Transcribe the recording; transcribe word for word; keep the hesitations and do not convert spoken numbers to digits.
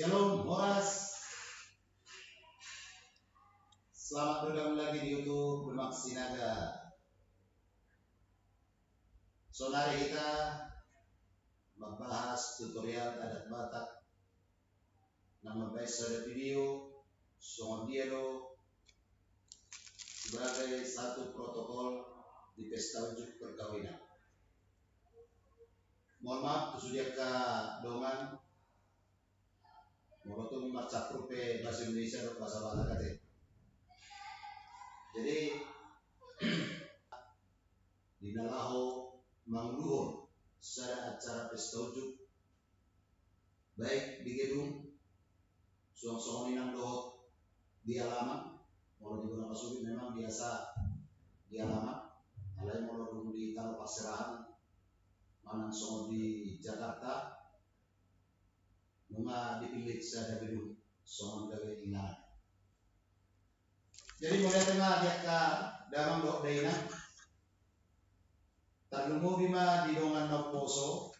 Shalom, horas. Selamat bergabung lagi di YouTube Demak Sinaga. Sonari hita mambahas tutorial adat Batak na mambahen sada video songon dia do sebagai satu protokol di pesta unjuk perkawinan. Mohon maaf tu sude angka dongan, molo tung marcampur pe bahasa Indonesia dohot bahasa Batak ate. Jadi di na laho manguluhon sada acara pesta unjuk, baik di gedung, suang songon i nang dohot di alaman. Molo di bona pasogit memang biasa di alaman, alai molo dung di tano parserahan manang songon di Jakarta, nunga dipillit sada gedung songon gabe inganan. Jadi mauliate ma di angka damang dohot dainang. Tarlumobi ma di dongan na umposo,